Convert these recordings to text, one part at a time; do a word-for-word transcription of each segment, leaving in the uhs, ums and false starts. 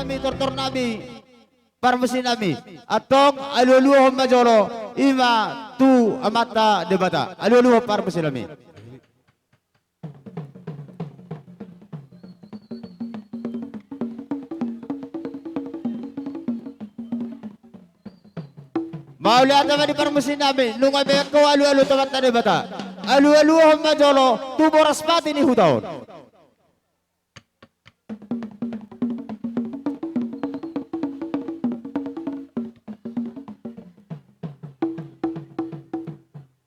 Tortor nami, parmusiknami, antong alualuhon ma jolo, i ma tu Amanta Debata. Alualuhon parmusiknami. Mauliate ma di parmusiknami, nunga baen ho alualu tu Amanta Debata. Alualuhon ma jolo tu boras pati ni huta on.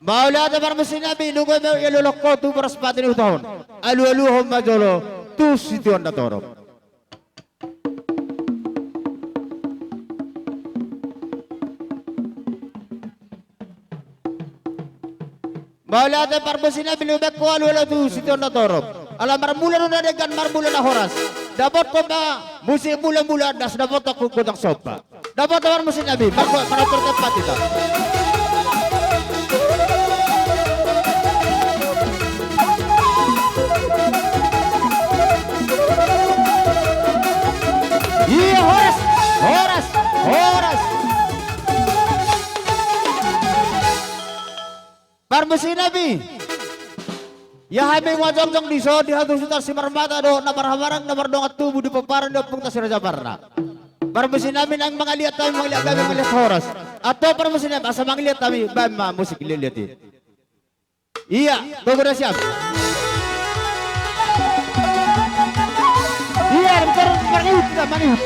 Mauliate parmusiknami, nunga baen ho alualu tu boras pati ni huta on. Alualuhon ma jolo tu sitiona torop. Mauliate parmusiknami, nunga baen ho alualu tu sitiona torop. Ala marmula do na denggan, marmula na horas. Dapothon ma musik mulamula, das dapothon tu godang somba. Dapothon parmusiknami, marko manampar tempat hita. Ia horas, horas, horas. Parmusiknami. Ia hami nunga jongjong dison di hatusutan Simarmata dohot na marhamarang na mardongan tubu di pomparan ni ompungta Si Raja Parna. Parmusiknami, naeng mangaliat hami, mangaliat hami, mangaliat horas. Antong parmusiknami, asa mangaliat hami, baen ma musik liatliat i. Ia, togu na siap. Ia, bentar, mangihut, kita mangihut.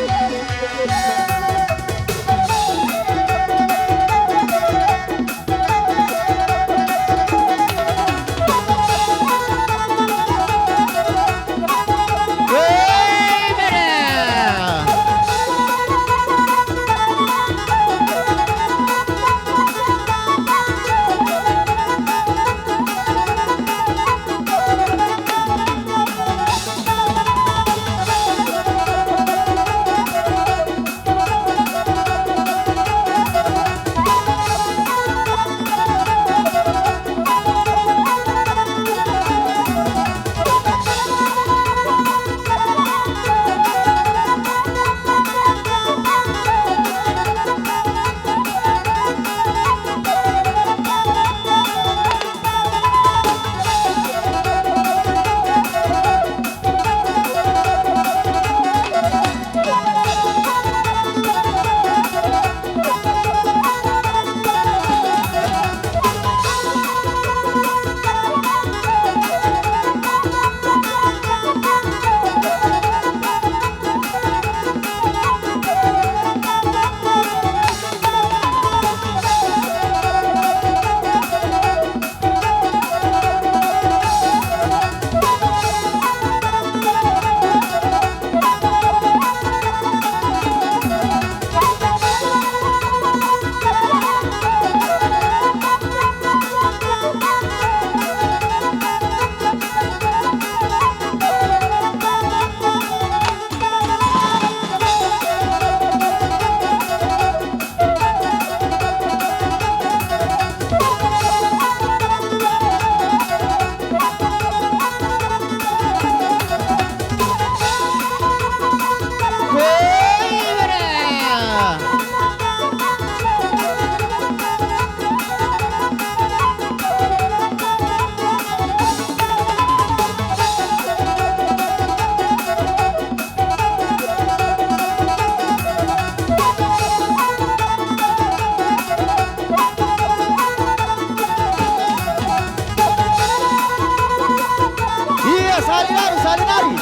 Ia, sahali nari, sahali nari.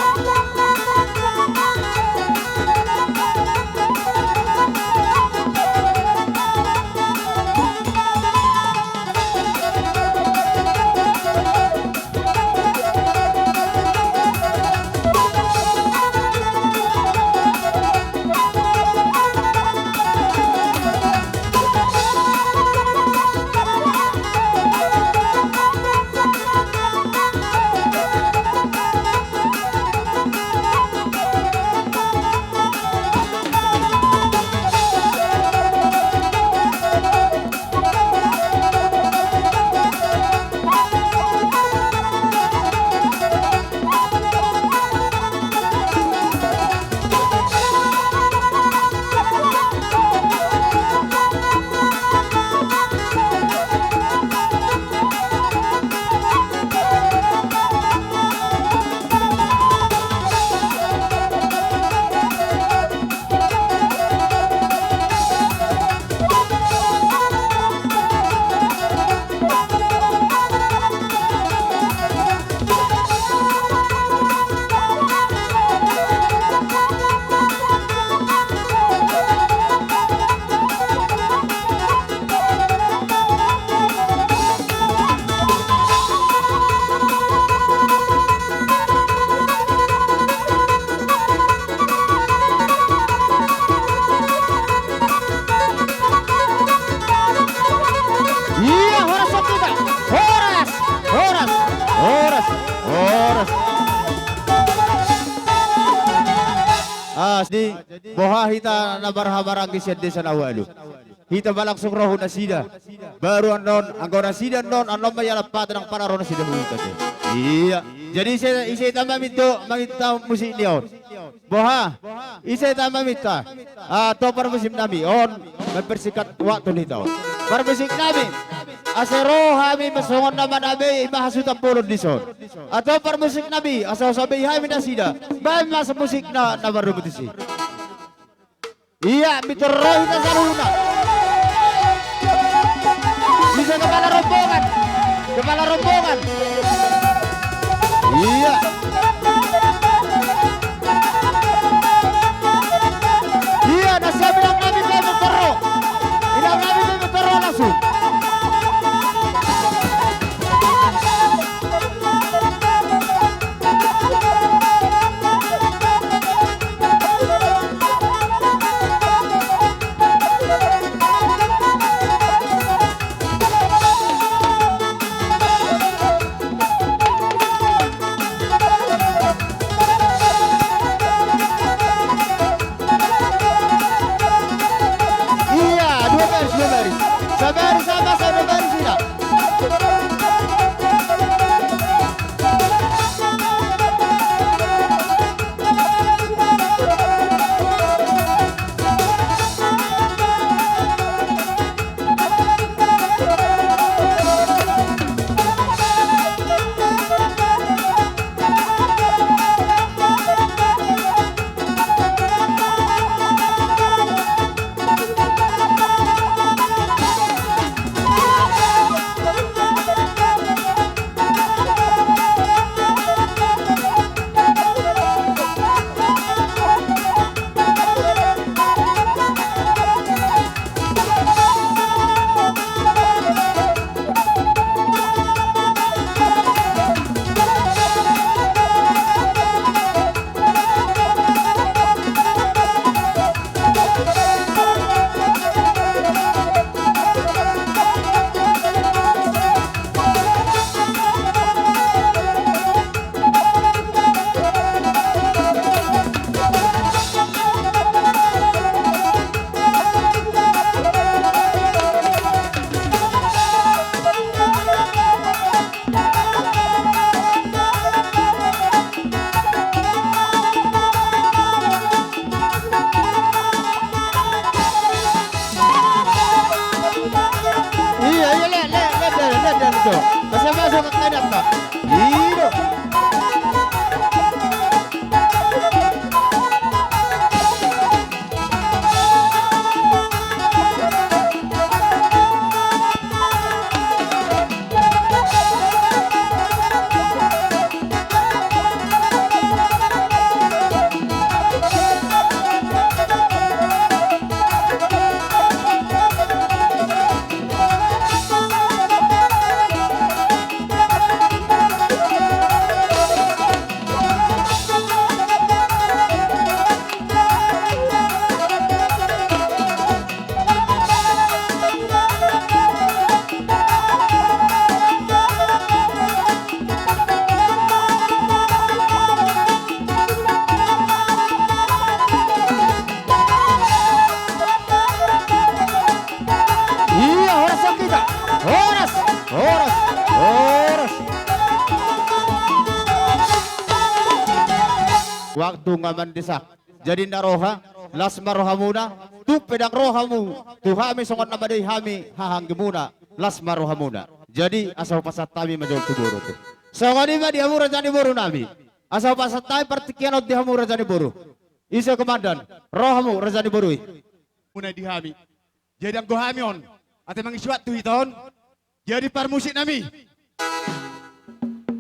Jadi, boha hita na marhahamaranggi sian desa na ualu. Hita ma langsung ro hu nasida. Baru annon, anggo nasida annon, annon ma ia lampatan nang pala ro nasida hu hita te. Ia. Jadi ise, ise hita maminta, maminta musik ni on. Boha, ise hita maminta. Ah, to parmusik nami on, mempersingkat waktu ni hita on. Parmusik nami. Asa ro hami songon na manabei ma hasuhuton bolon dison. Atau parmusik nami, asa husabei hami nasida. Baen ma asa musik na, na mardomu tusi. Ia, mintor ro hita saluhutna. Ise kepala rombongan. Kepala rombongan. Ia. Ia, na siap inang nami pe mintor ro. Inang nami pe mintor ro langsung. Ia, dua baris, dua baris. Sabaris, sama, sama, dua baris, ia. Ia, ia, le, le, le, le, le, le, le, le. Masuk, masuk, masuk, masuk. Ido. Ia, horas, Sokita. Horas, horas, horas. Waktu nga mandesak. Jadi na roha, las ma rohamuna, tung pe ndang ro hamu tu hami songon na madai hami hahaanggimuna, las ma rohamuna. Jadi asa hupasahat hami ma jolo tu boru te. Songon i ma di hamu raja ni boru nami. Asa hupasahat hami partingkian on di hamu raja ni boru. Ise komandan, ro hamu raja ni boru i. Muna di hami. Jadi anggo hami on, ate mangisi waktu hita on. Jadi parmusik nami.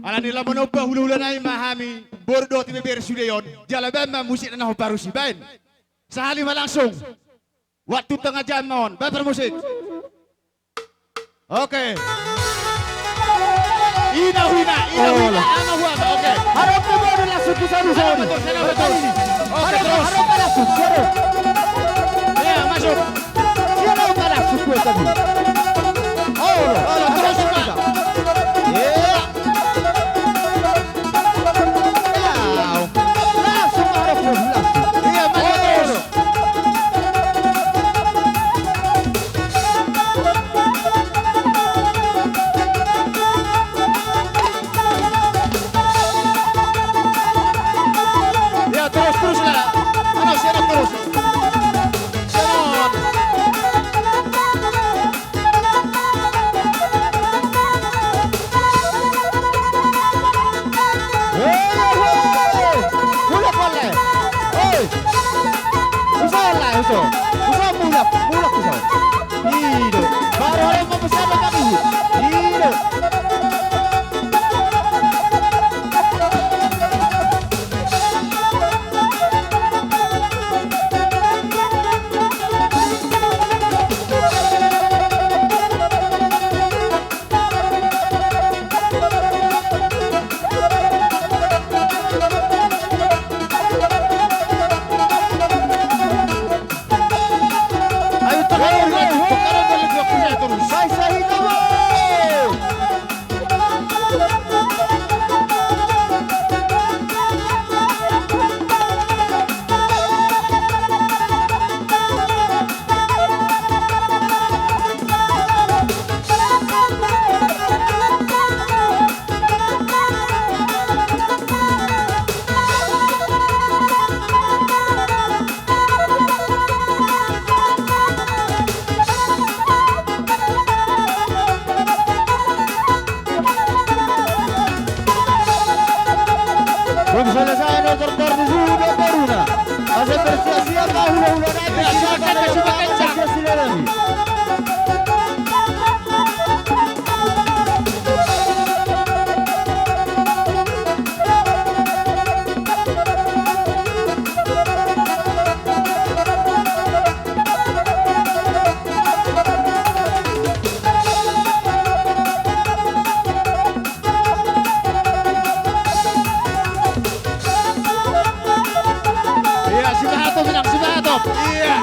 Alani lam manomba hulahula nami ma hami, boru dohot ibebere sude on. Jala baen ma musik na huparus i, baen. Sahali ma langsung. Waktu tengah jam ma on, baen parmusik. Oke. Ina huna, ina huna, ama huama, oke. Harap ke bodo langsung tu sana, sana. Harap ke bodo. Oke, harap, terus. Harap ke langsung, sana. Iya, masuk. Iya, harap ke langsung, sana, sana. Oh, oh, terus, Pak. Iya. Langsung, harap ke langsung. Iya, masuk. Asa bersiap-siap ma hulahula nami. Iya, siap, siap, siap, siap. Iya, si Bahatop, Inang, si Bahatop. Iya.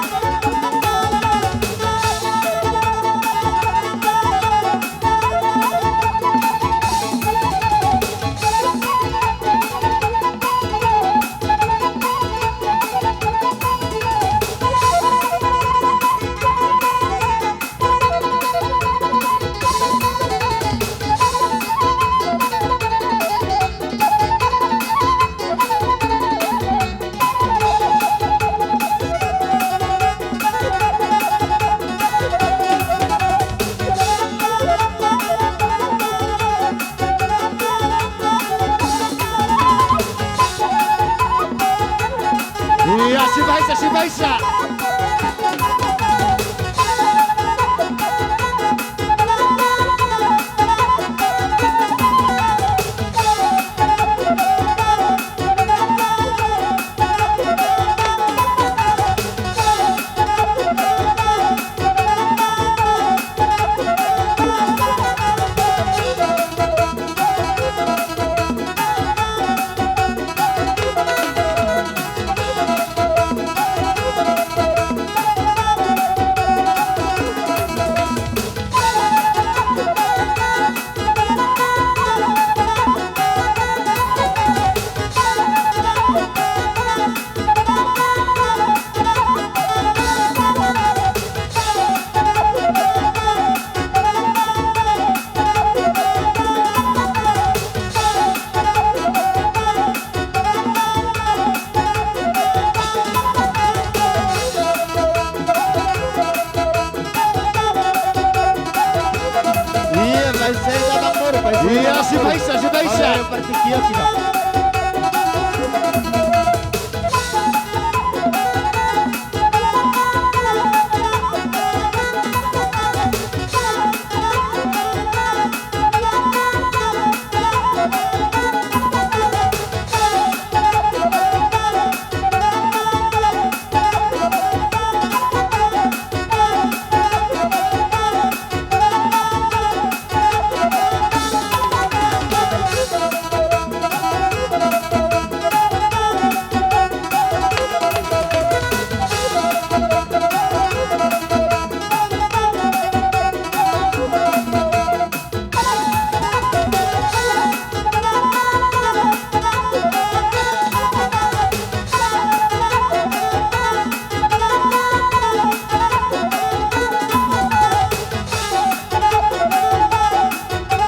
Iya, si Baisa, si Baisa. Iya, Baisa, Bang Nur, Baisa. Iya, si Baisa, si Baisa. Ayo, partingkian kita.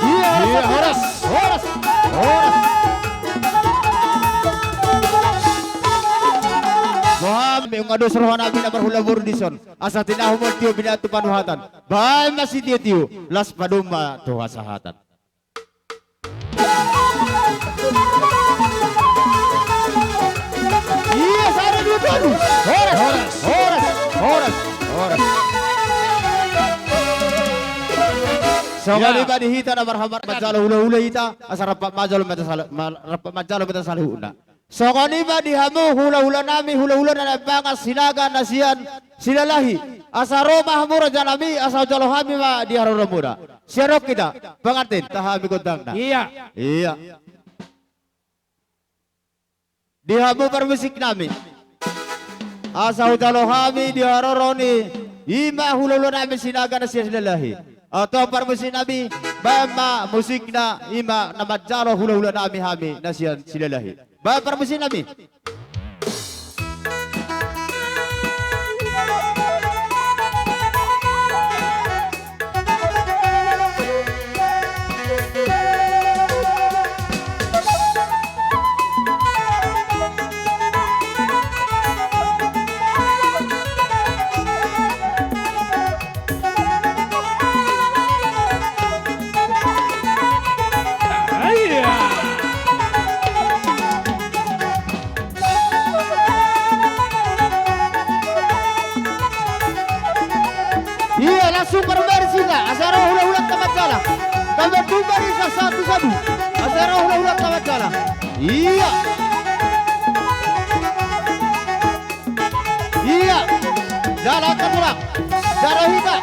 Iya, horas, horas, horas. Boha, nunga dos roha nami na marhula boru dison. Asa tinahu ma tio binahen tu panuhatan. Baen ma sitio-tio, las padomu ma tu hasahatan. Iya, sada, dua, tolu. Horas, horas, horas, horas. Songon i ma di hita na marhamat manjalo hulahula hita, asa rap manjalo ma hita sala-, ma-, rap manjalo ma hita saluhutna. Songon i ma di hamu hulahula nami, hulahula na Naimbangan Sinaga na sian Silalahi. Asa ro ma hamu raja nami, asa hujalo hami ma di haroromuna. Sian on hita, pangantin, tahan hami gondangna. Iya. Iya. Di hamu parmusik nami. Asa hujalo hami di haroro ni, i ma hulahula nami Sinaga na sian Silalahi. Antong parmusik nami, baen ma musikna, i ma na manjalo hulahula nami hami na sian Silalahi. Baen parmusik nami. Ambil tumbari sasatu sabu. Asal roh ulah-ulah tawat jala. Iya. Iya. Jala angka tulang. Jala hita.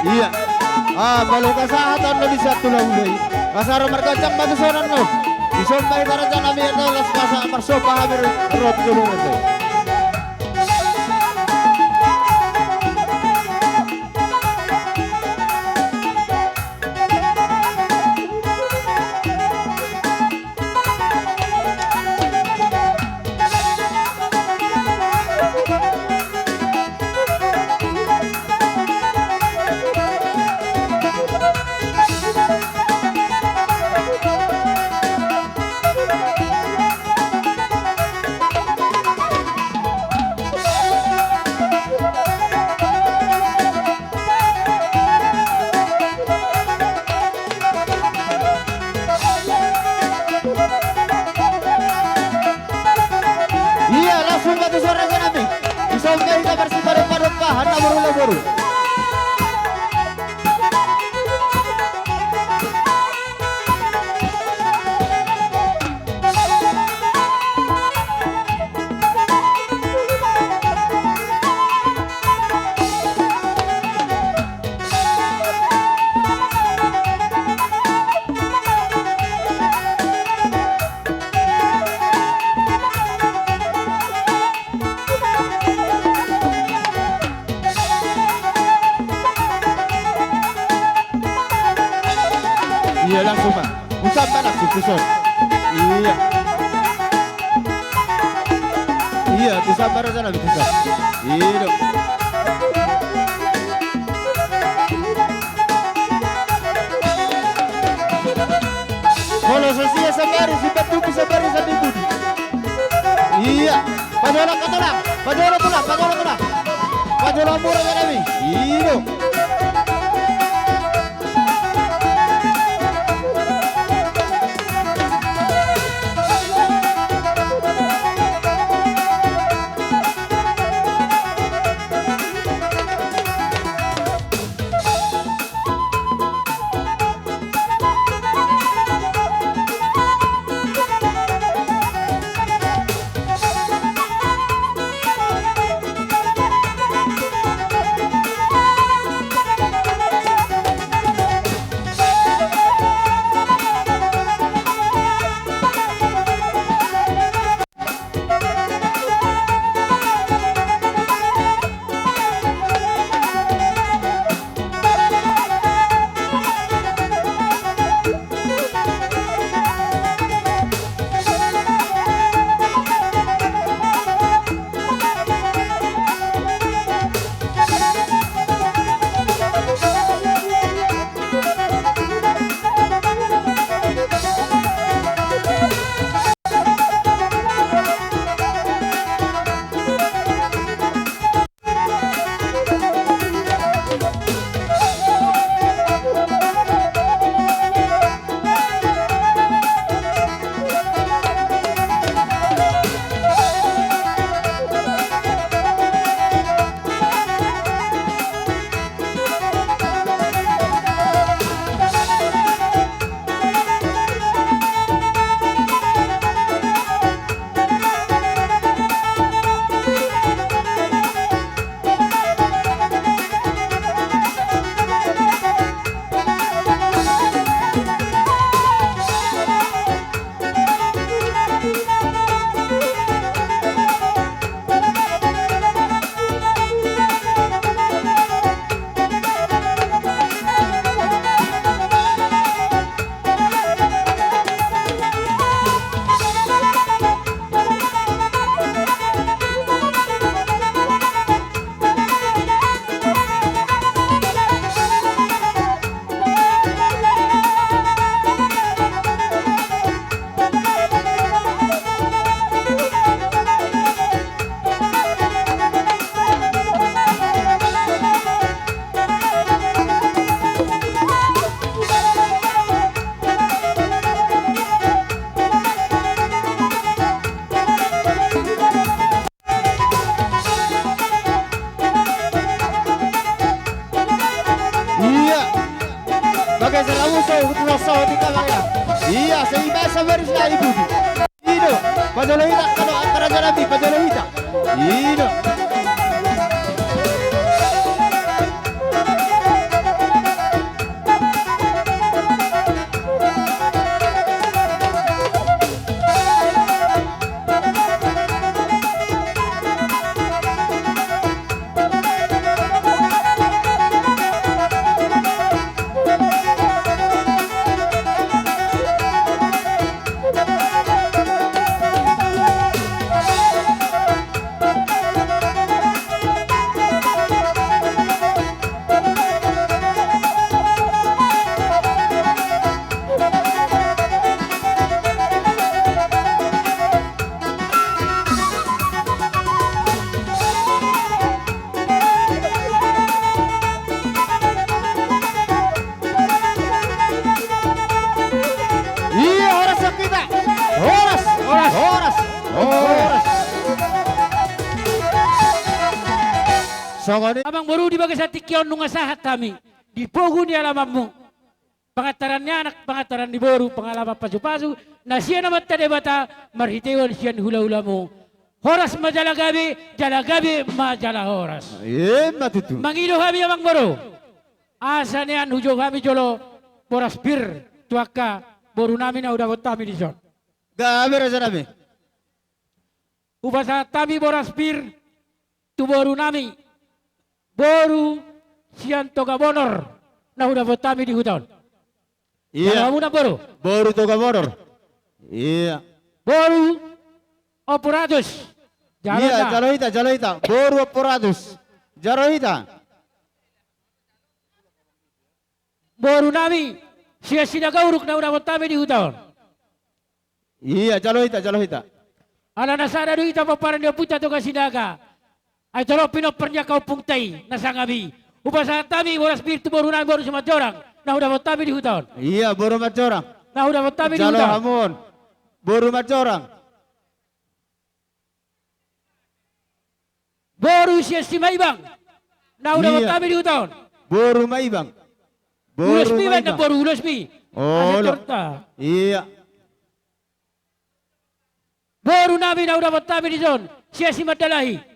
Iya. Ah, paloka sahat annon di satu laulai. Kasaro margajang batu sonan non. Isomba hita raja nami annon las masa marsomba hami rot jolo rot. Iya, langsung batu suara nami. Isomba hita marsipadompa-dompa, handa boru laboru. Iya, langsung, Pak. Pusat, Pak, langsung pusat. Iya. Iya, pusat, Pak, sana, pusat. Iya, dong. Molo so sia sambari, si Patupi sambari, sambari budi. Iya. Pajolo, pajolo, pajolo tulang, pajolo tulang. Pajolo mura ya nami. Iyo. Ia, sai basa baris na i budi. I do, pajolo hita, angka raja nami, pajolo hita. I do. Ia, horas sian hita. Horas, horas, horas, horas. Songon i. Amangboru, di bagasan tingki on nunga sahat hami di pogu ni alamanmu. Pangantaran ni anak, pangantaran ni boru, pangalaman pasupasu na sian Amanta Debata marhitehon sian hulahulamu. Horas ma jala gabe, jala gabe ma jala horas. Ima tutu. Mangido hami, amangboru, asa nian hujou hami jolo boras pir tu angka boru nami na hudapot hami dison. Gabe, raja nami. Hupasahat hami boras pir tu boru nami, boru sian Toga Bonor na hudapot hami di huta on. Ia. Jalo hamu, amangboru. Boru Toga Bonor. Ia. Boru Ompu Ratus. Jalo hita. Ia, jalo hita, jalo hita. Boru Ompu Ratus. Jalo hita. Boru nami sian Sinaga Uruk na hudapot hami di huta on. Ia, jalo hita, jalo hita. Ala na sada do hita pomparan ni ompunta Toga Sinaga. Ai tolong pinompar ni angka ompungta i na sangap i. Hupasahat hami boras pir tu boru nami, boru Simanjorang na hudapot hami di huta on. Ia, boru Manjorang. Na hudapot hami di huta on. Jalo hamu on. Boru Manjorang. Boru sian Simaibang na hudapot hami di huta on. Boru Maibang. Boru Maibang. Ulos mi, boru Ulos mi. Olo. Ia. Boru nami na hudapot hami dison sian Simandalahi.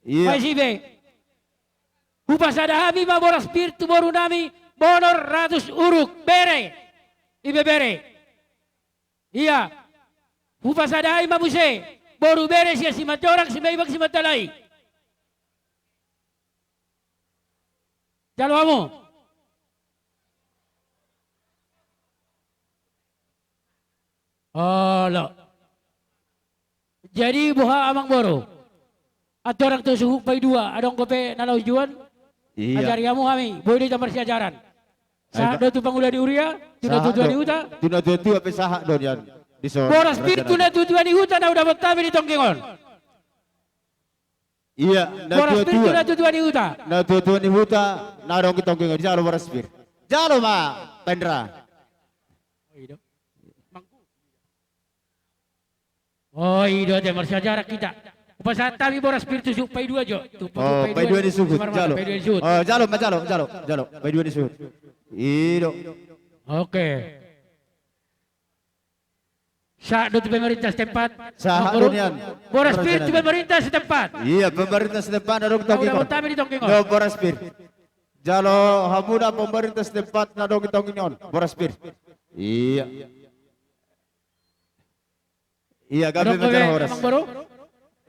Ia. Hupasahat hami ma boras pir tu boru nami Bonor Ratus Uruk, bere. Ibebere. Ia. Hupasahat hami ma muse boru bere sian Simanjorang, Simaibang, Simandalahi. Jalo hamu. Olo. Jadi boha, amangboru? Andorang tu suhut paidua, adong dope na laho juon? Ia. Ajari hamu hami, boi do hita marsiajaran. Sahat do tu pangula ni huria, tu natuatua ni huta. Tu natuatua pe sahat do nian. Boras pir tu natuatua ni huta na hudapot hami di tonggeng on. Ia, natuatua. Boras pir tu natuatua ni huta. Natuatua ni huta na adong di tonggeng on, jalo boras pir. Jalo ma, Hendra. O, i do ate, marsiajaran hita. Hupasahat hami boras pir tu suhut paidua jo. Tu paidua ni suhut, jalo. Paidua ni suhut. O, jalo ma, jalo, jalo, jalo. Paidua ni suhut. I do. Oke. Sahat do tu pemerintah setempat. Sahat do nian. Boras pir tu pemerintah setempat. Ia, pemerintah setempat na adong di tonggeng on. Boras pir. Jalo hamu da pemerintah setempat na adong di tonggeng on. Boras pir. Ia. Ia, gabe ma jala horas.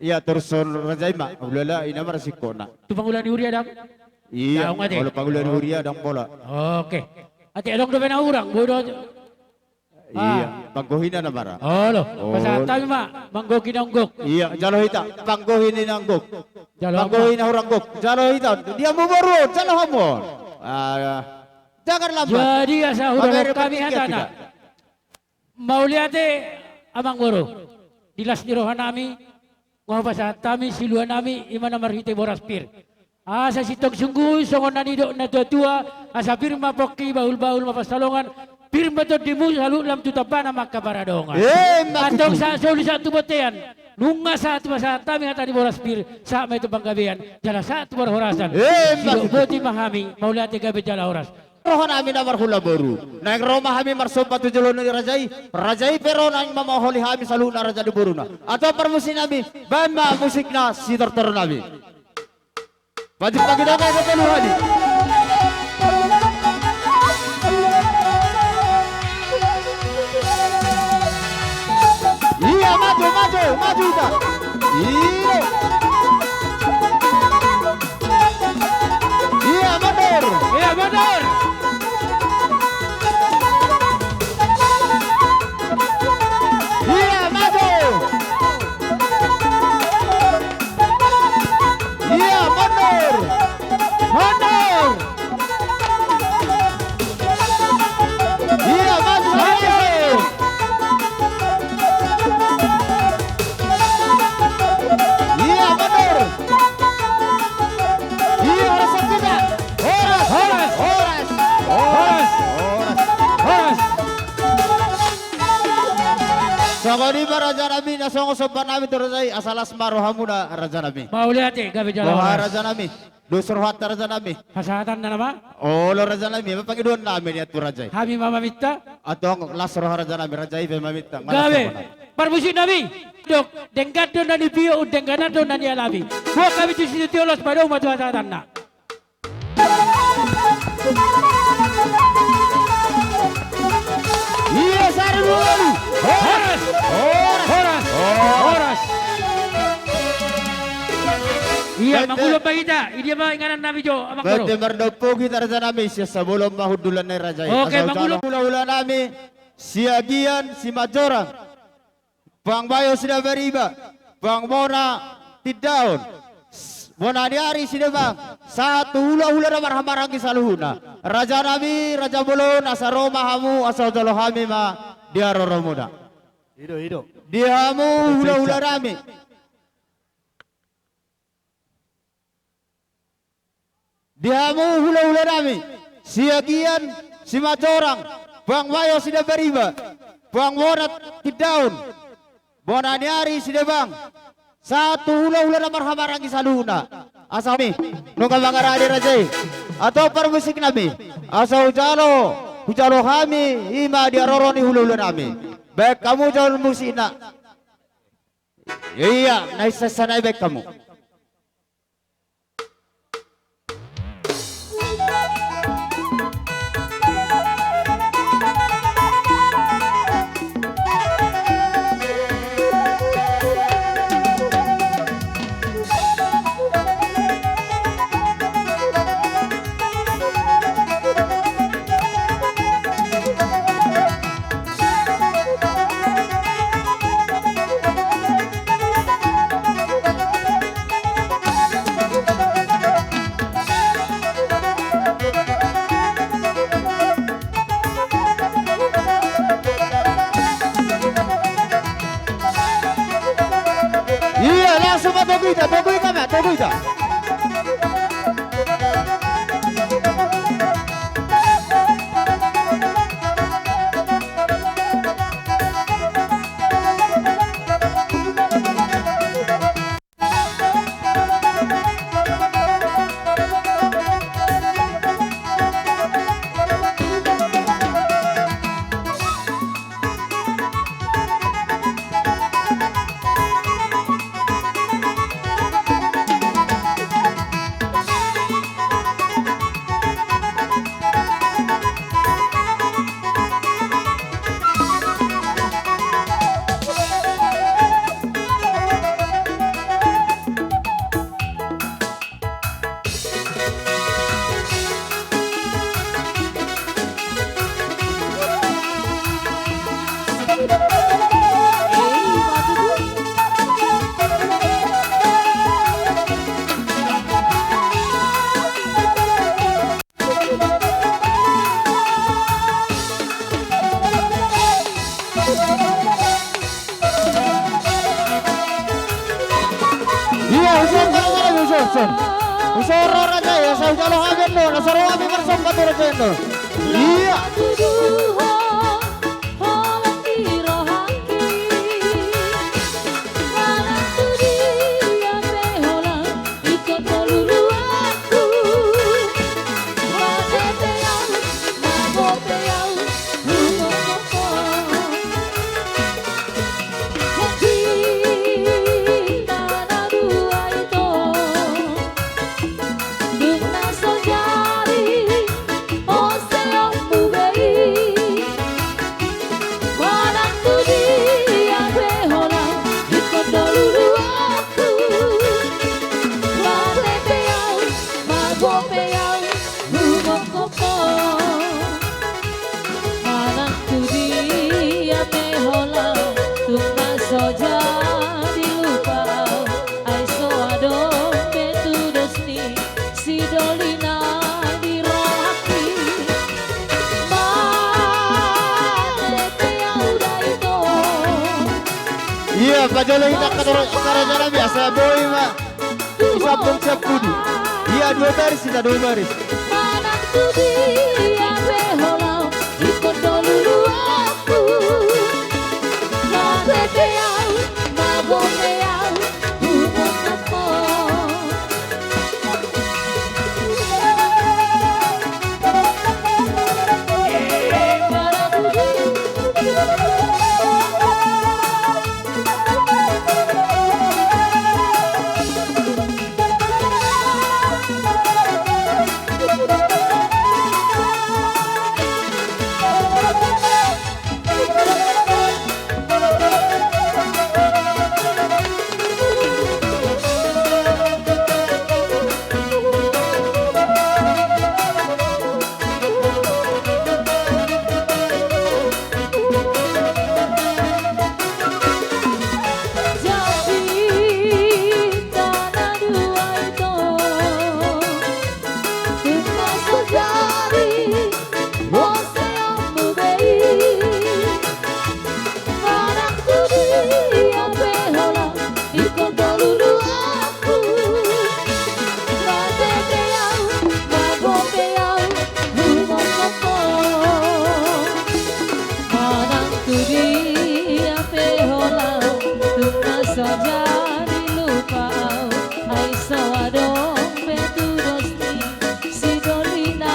Ia, torus on raja i ma. Ulala, ina marasingkona. Tu pangula ni huria, dang? Ia, olo, pangula ni huria, dang pola. Oke. Ate, adong dope na hurang, boi do. Ia, panggohina na mara. Olo, pasahat hami ma, manggohi na onggohi. Ia, jalo hita, panggohi na onggohi. Panggohi na hurang onggohi. Jalo hita, dia mu boru, jalo hamu. Jangan lambat. Jadi asa hudok hami hatana. Mauliate, amangboru. Di las ni roha nami, nunga hupasahat hami siluan nami, i ma na marhite boras pir. Asa sintong sunggu songon na nidok natuatua, asa pir ma pongki, bahulbahul ma pansalongan, pir ma tondimu saluhut lam tu tambana mangkaparadongan. Antong sahat solu sahat tu bontean, nunga sahat hupasahat hami hata ni boras pir, sahat ma i tu panggabean, jala sahat tu parhorasan. Sidok boti ma hami, mauliate, gabe jala horas. rohanami na marhula boru. Naeng ro ma hami marsomba tu jolo ni raja i, raja i pe ro naeng mamaholi hami saluhutna raja ni boruna. Antong parmusik nami, baen ma musikna sitortor nami. Maju pagi dana ke telu hadi. Iya, maju, maju, maju, Ita. Iya. Iya, mundur. Iya, mundur. Iya, maju. Iya, mundur. Mundur. Iya, maju, maju. Iya, mundur. Iya, horas, horas, horas, horas, horas. Songon i ma raja nami, na songon somba nami tu raja i, asa las ma rohamuna raja nami. Mauliate, gabe jala horas. Raja nami. Dos rohanta raja nami. Hasahatan nama? Olo raja nami, ma pangidoan nami nian tu raja i. Hami ma maminta. Antong las roha raja nami, raja i pe maminta. Gabe. Parmusik nami. Dok, denggan do na nipio, denggan do na nialami. Boan hami tu situti, las ma roha, tu hasahatanna. Iya, sari dua kali. Horas. Horas. Horas. Horas. Iya, mangulon ma hita. Idia ma inganan nami jo, amang boru. Berarti mardompung hita raja nami, sian sabolon ma hundulan ni raja i. Oke, mangulon. Hulahula nami, Siagian Simanjorang. Pangbayo Sidabariba, Pangbona Tindaon, Bona ni Ari Sidebang, sahat tu hulahula na marhahamaranggi saluhutna. Raja nami, raja bolon, asa ro ma hamu, asa hujalo hami ma di haroromuna. Ido, ido. Di hamu hulahula nami. Di hamu hulahula nami, Siagian Simanjorang, Pangbayo Sidabariba, Pangbona Tindaon, Bona ni Ari Sidebang, sahat tu hulahula na marhahamaranggi saluhutna. Asa hami, nunga mangarade raja i. Antong parmusik nami, asa hujalo, hujalo hami, i ma di haroro ni hulahula nami. Baen hamu jolo musikna. Iya, na insainsa nai, baen hamu. Iya, langsung ma togu hita, togu hita ma, togu hita. Iya, huson, huson, huson, huson. Huson ro raja i, asa hujalo hami annon, asa ro hami marsomba tu raja i annon. Iya. Jolo hita angka raja nami asa boi ma disambung sian pudi. Ia dua baris, hita dua baris. Manang tu dia pe holan ingkon do luluanku. Marhite au, margope au, humophop ho. Jadi tanah dua itu, tung na so jadi. Bonteanmu be i. Manang tu dia pe holan ingkon do luluanku. Marhite au, margope au, humophop ho. Manang tu dia pe holan tung na so jadi lupa au. Ai so adong be tudos ni si doli na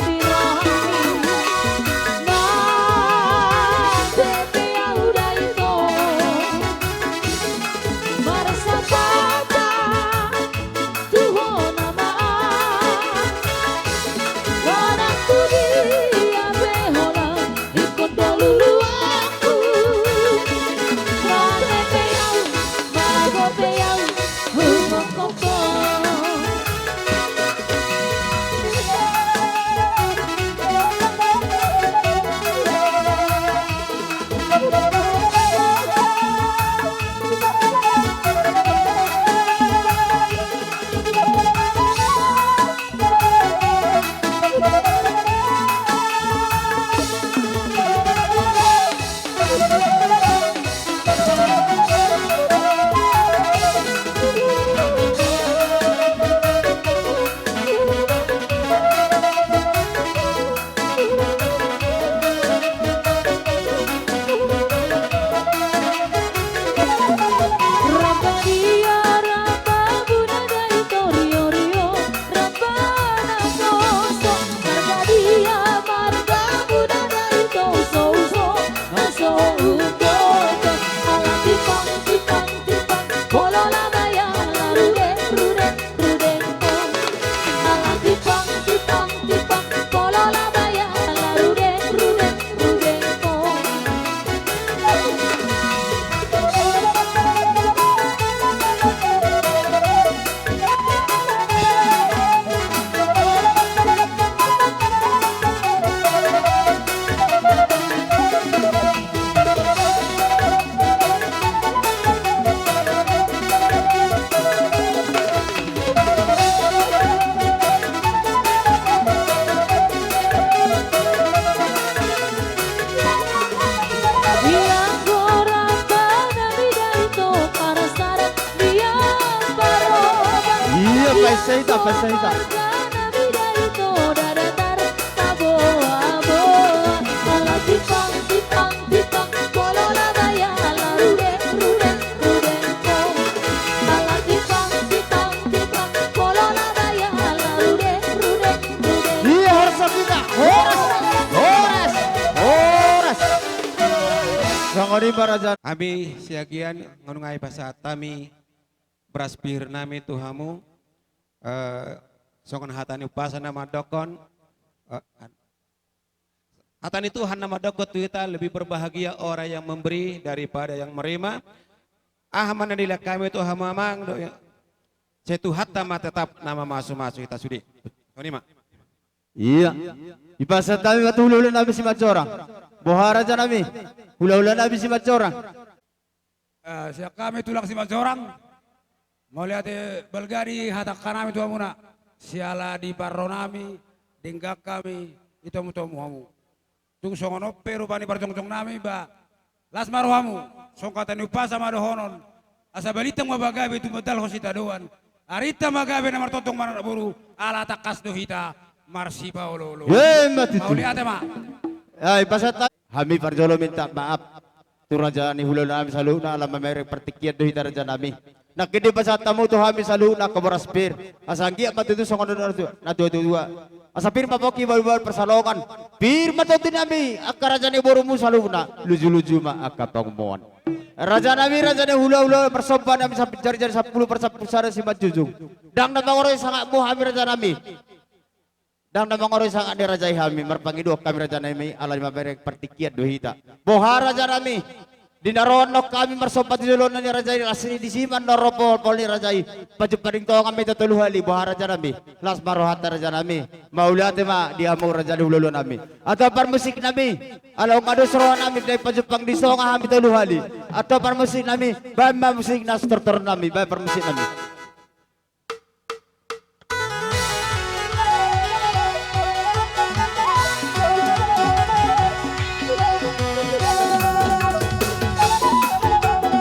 di rohami. Marhite au da ito, marsampatan tu ho nama an. Manang tu dia pe holan ingkon do luluanku. Marhite au, margope au, humophop ho. Ramba dia, ramba muna da ito, rio, rio, ramba na poso. Marga dia, marga muna da ito, uso, uso, uso, uso. Ala tipang, tipang, tipang, polola baya, ala rudeng, rudeng, rudeng ho. Ala tipang, tipang, tipang, polola baya, ala rudeng, rudeng, rudeng ho. Ia, paisa hita, paisa hita. Ia, horas hita, horas, horas, horas. Songon i ma raja. Hami siagian nunga dipasahat hami boras pir nami tu hamu, eh, songon hata ni umpasa na mandokkon, eh, hata ni Tuhan na mandokkon tu hita, lebih berbahagia orang yang memberi daripada yang menerima. Aha ma na nilehon hami tu hamu amang dohot, sai Tuhanta ma tetap na mamasumasu hita sude. Songon i ma. Ia. Dipasahat hami ma tu hulahula nami Simanjorang. Boha raja nami, hulahula nami Simanjorang. Eh, sian hami tulang Simanjorang, mauliate balga di hata angka nami tu hamuna, siala di parro nami, denggan hami ditomutomu hamu. Tung songon on pe rupa ni parjongjong nami, ba, Las ma rohamu, songon hata ni umpasa ma dohonon, asa balintang ma pagabe tumundalhon sitadoan, arinta ma gabe na martongtong marboru, ala tangkas do hita marsipaolooloan. Emma tutu. Mauliate ma. Ai, pasahat hami parjolo minta maaf tu raja ni hulahulanami saluhutna, ala mamereng partingkian do hita rajanami. Nangkin dipasahat hamu tu hami saluhutna angka boras pir. Asa anggiat ma tutu songon na tuatua. Asa pir ma pongki, balubalu parsalongan. Pir ma tontunami angka raja ni borumu saluhutna. Lujuluju ma angka pangumoan. Rajanami, raja ni hulahula, parsomba nami sampulu jari, jari sampulu, parsampulu sada simanjujung. Ndang na mangoroi sangatmu hami rajanami. Ndang na mangoroi sangat ni raja i hami, marpangidoan hami rajanami, ala ni mamereng partingkian do hita. Boha rajanami, di na ro annon hami marsomba tu joloan ni raja i, las ni disi ma annon ro polpol ni raja i. Pajumpang di tonga ma hita tolu hali, boha rajanami. Las ma rohanta rajanami. Mauliate ma di hamu raja ni hulahulanami. Antong parmusiknami, ala nunga dos rohanami, dai pajumpang di tonga hami tolu hali. Antong parmusiknami, baen ma musik na sitortoronnami, baen parmusiknami.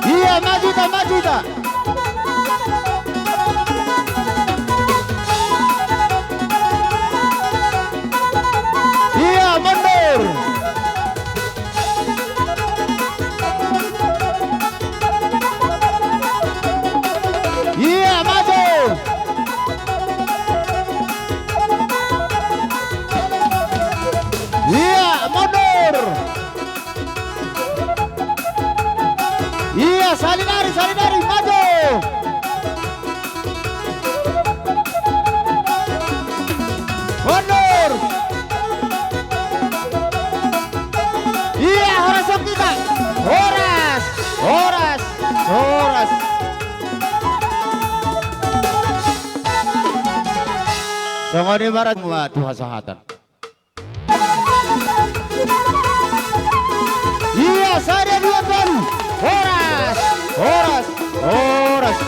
Ia, maju hita, maju hita. Ia, mundur. Ia, maju. Ia, mundur. Ia, salinari, salinari, maju. Mundur. Ia, horas songon hita. Horas, horas, horas. Songon i ma raja, mua tu hasahatan. Ia, sada, dua, tolu. Horas, horas, horas.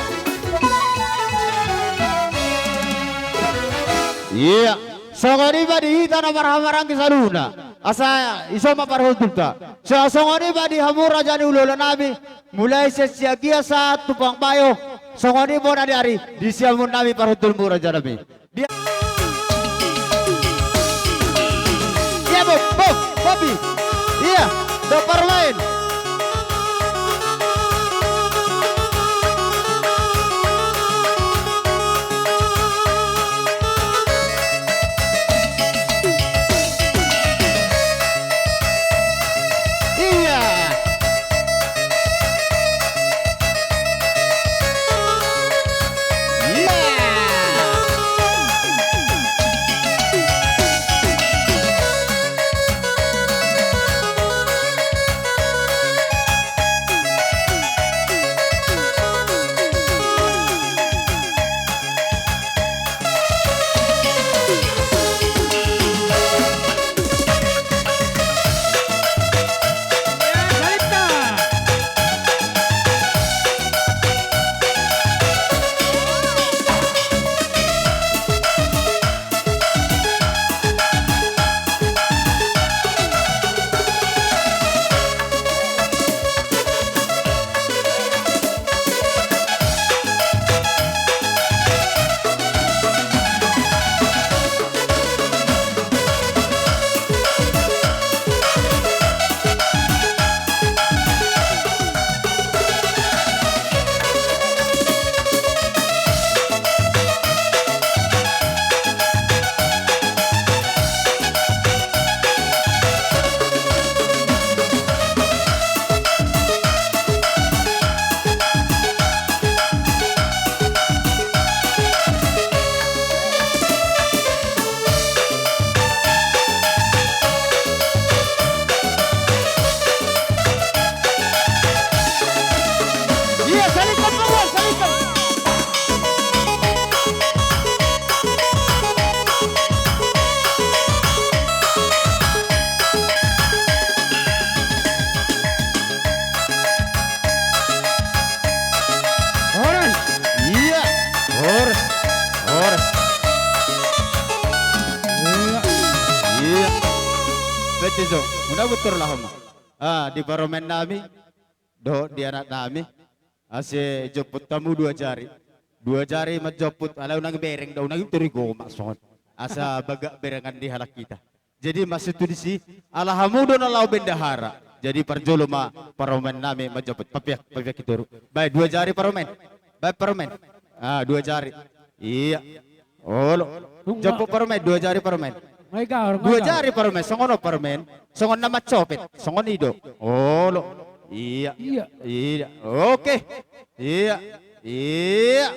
Ia, songon i ma di hita na marhahamaranggi saluhutna. Asa ison ma parhundulta. Sa songon i ma di hamu raja ni hulahulanami. Mulai sian Siagian sahat tu Pangbayo. Songon i ma na di ari di siamun nami parhundulmu rajanami. Dia. Ia, bo, bo, bopi. Ia, do parmain. Ia. Ia, salingkan, Pak, salingkan. Horas. Ia, horas. Horas. Ia. Ia. Betul, so. Muna betul lah, Om. Ah, di parumaen nami dohot di anak nami, asa jomput hamu dua jari. Dua jari manjomput, alai unang bereng do, unang tori gomak songon. Asa bagak berengan di halak hita. Jadi maksud tu disi, ala hamu do na laho bendahara. Jadi parjolo ma parumaen nami manjomput. Papeak, papeak i toru. Baen dua jari parumaen. Baen parumaen. Ah, dua jari. Ia. Olo. Jomput parumaen, dua jari parumaen. Dua jari parumaen, songon on parumaen. Songon na mancopet, songon i do. Olo. Ia. Ia. Oke. Ia. Ia.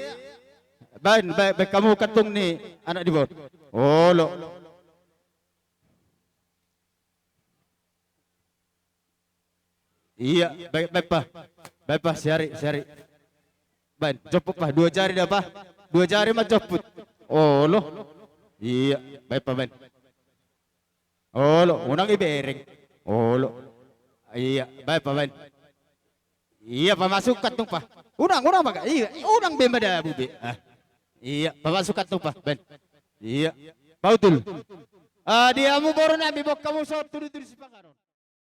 Baen, baen, baen hamu kantung ni anak di bot. Olo. Ia, baen, baen pa. Baen pa, siari, siari. Baen, jomput pa, dua jari da pa. Dua jari manjomput. Olo. Ia, baen pa, baen. Olo, unang ibereng. Olo. Ia, baen pa, baen. Ia, pamasuk kantung pa. Unang, unang baga. Ia, unang be mada bube. Ah. Ia, pamasuk kantung pa, baen. Ia. Pautul. Ah, di hamu boru nami, boan hamu so tudu-tudu sipanganon.